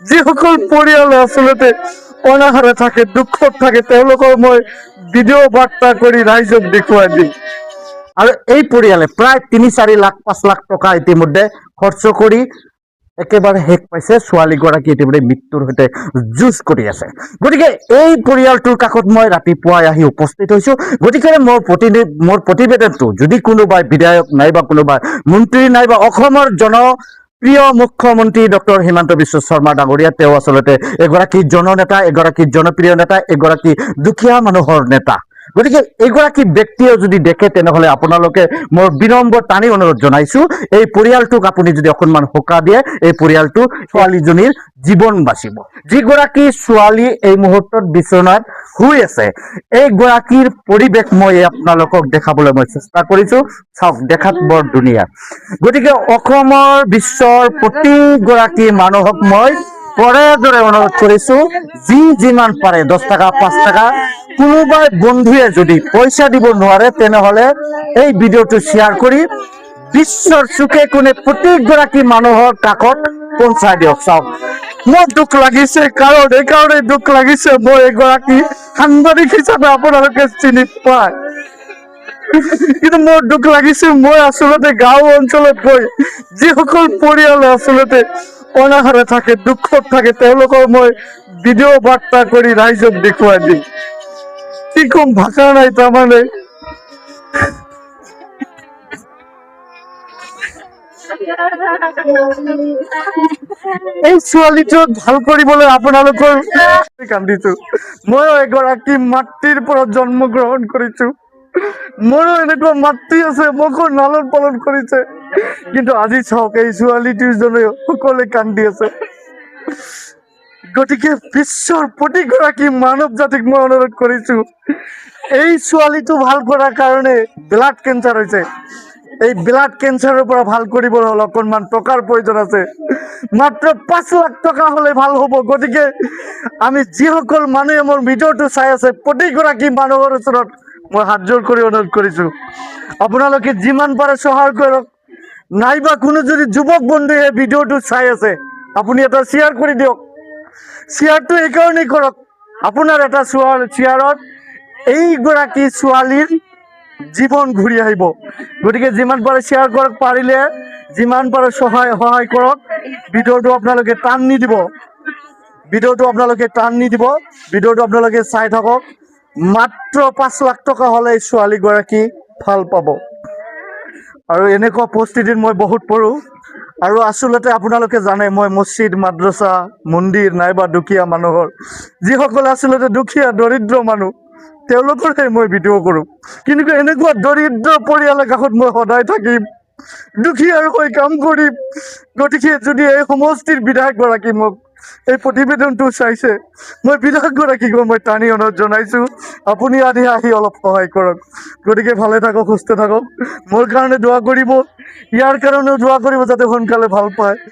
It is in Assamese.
যিসকল পৰিয়ালে আচলতে অনাহাৰে থাকে, দুখত থাকে, তেওঁলোকৰ মই ভিডিঅ' বাৰ্তা কৰি ৰাইজক দেখুৱাই দিম। আৰু এই পৰিয়ালে প্ৰায় 3-4 লাখ, 5 লাখ টকা ইতিমধ্যে খৰচ কৰি একেবাৰে শেষ পাইছে। ছোৱালীগৰাকী ইতিমধ্যে মৃত্যুৰ সৈতে যুঁজ কৰি আছে। গতিকে এই পৰিয়ালটোৰ কাষত মই ৰাতিপুৱাই আহি উপস্থিত হৈছো। গতিকে মোৰ প্ৰতিবেদনটো যদি কোনোবাই বিধায়ক নাইবা কোনোবাই মন্ত্ৰী নাইবা অসমৰ জনপ্ৰিয় মুখ্যমন্ত্ৰী ডক্টৰ হিমন্ত বিশ্ব শৰ্মা ডাঙৰীয়া, তেওঁ আচলতে এগৰাকী জননেতা, এগৰাকী জনপ্ৰিয় নেতা, এগৰাকী দুখীয়া মানুহৰ নেতা। গতিকে এইগৰাকী ব্যক্তিয়ে যদি দেখে, তেনেহ'লে আপোনালোকে মোৰ বিনম্ৰ টানি অনুৰোধ জনাইছো, এই পৰিয়ালটোক আপুনি যদি অকণমান সকাহ দিয়ে, এই পৰিয়ালটো, ছোৱালীজনীৰ জীৱন বাচিব। যিগৰাকী ছোৱালী এই মুহূৰ্তত বিচনাত শুই আছে, এইগৰাকীৰ পৰিৱেশ মই আপোনালোকক দেখাবলৈ মই চেষ্টা কৰিছো। চাওক, দেখাত বৰ ধুনীয়া। গতিকে অসমৰ, বিশ্বৰ প্ৰতিগৰাকী মানুহক মই কৰযোৰে অনুৰোধ কৰিছো, যি যিমান পাৰে 10 টকা, 5 টকা, কোনোবাই বন্ধুৱে যদি পইচা দিব নোৱাৰে, তেনেহলে এই ভিডিঅ'টো শ্বেয়াৰ কৰি বিশ্বৰ চুকে কোণে প্ৰতিগৰাকী মানুহৰ কাষত পহুঁচাই দিয়ক। চাওক, মোৰ দুখ লাগিছে, কাৰণ এইকাৰণে দুখ লাগিছে, মই এগৰাকী সাংবাদিক হিচাপে আপোনালোকে চিনি পায়। কিন্তু মোৰ দুখ লাগিছে, মই আচলতে গাঁও অঞ্চলত গৈ যিসকল পৰিয়ালে আচলতে অনাহাৰে থাকে, দুখত থাকে, তেওঁলোকৰ মই ভিডিঅ' বাৰ্তা কৰি ৰাইজক দেখুৱাই দিম। কি কম, ভাষা নাই। তাৰমানে এই ছোৱালীটোক ভাল কৰিবলৈ আপোনালোকৰ কান্দিছো। ময়ো এগৰাকী মাতৃৰ পৰা জন্মগ্ৰহণ কৰিছো। মোৰো এনেকুৱা মাতৃ আছে, মোকো লালন পালন কৰিছে। কিন্তু আজি চাওক, এই ছোৱালীটোৰ জন্য সকলোৱে কান্দি আছে। গতিকে বিশ্বৰ প্ৰতিগৰাকী মানৱ জাতিক মই অনুৰোধ কৰিছো, এই ছোৱালীটো ভাল কৰাৰ কাৰণে ব্লাড কেঞ্চাৰ হৈছে। এই ব্লাড কেঞ্চাৰৰ পৰা ভাল কৰিবলৈ হ'লে অকণমান টকাৰ প্ৰয়োজন আছে। মাত্ৰ 5 লাখ টকা হ'লে ভাল হ'ব। গতিকে আমি যিসকল মানুহে মোৰ ভিডিঅ'টো চাই আছে, প্ৰতিগৰাকী মানুহৰ ওচৰত মই হাতযোৰ কৰি অনুৰোধ কৰিছোঁ, আপোনালোকে যিমান পাৰে সহায় কৰক। নাইবা কোনো যদি যুৱক বন্ধুৱে ভিডিঅ'টো চাই আছে, আপুনি এটা শ্বেয়াৰ কৰি দিয়ক। শ্বেয়াৰটো এইকাৰণেই কৰক, আপোনাৰ এটা শ্বেয়াৰত এইগৰাকী ছোৱালীৰ জীৱন ঘূৰি আহিব। গতিকে যিমান পাৰে শ্বেয়াৰ কৰক, পাৰিলে যিমান পাৰে সহায় সহায় কৰক। ভিডিঅ'টো আপোনালোকে টান নিদিব, ভিডিঅ'টো আপোনালোকে টান নিদিব, ভিডিঅ'টো আপোনালোকে চাই থাকক। মাত্ৰ 5 লাখ টকা হ'লে এই ছোৱালীগৰাকী ভাল পাব। আৰু এনেকুৱা পৰিস্থিতিত মই বহুত পৰোঁ। আৰু আচলতে আপোনালোকে জানে, মই মছজিদ, মাদ্ৰাছা, মন্দিৰ নাইবা দুখীয়া মানুহৰ, যিসকল আচলতে দুখীয়া দৰিদ্ৰ মানুহ, তেওঁলোকৰহে মই ভিডিঅ' কৰোঁ। কিন্তু এনেকুৱা দৰিদ্ৰ পৰিয়ালৰ কাষত মই সদায় থাকিম, দুখীয়াৰ হৈ কাম কৰিম। গতিকে যদি এই সমষ্টিৰ বিধায়কগৰাকী মোক এই প্ৰতিবেদনটো চাইছে, মই বিধায়কগৰাকীক মই টানি অনুৰোধ জনাইছোঁ, আপুনি আহি আহি অলপ সহায় কৰক। গতিকে ভালে থাকক, সুস্থ থাকক। মোৰ কাৰণে দোৱা কৰিব, ইয়াৰ কাৰণেও দোৱা কৰিব, যাতে সোনকালে ভাল পায়।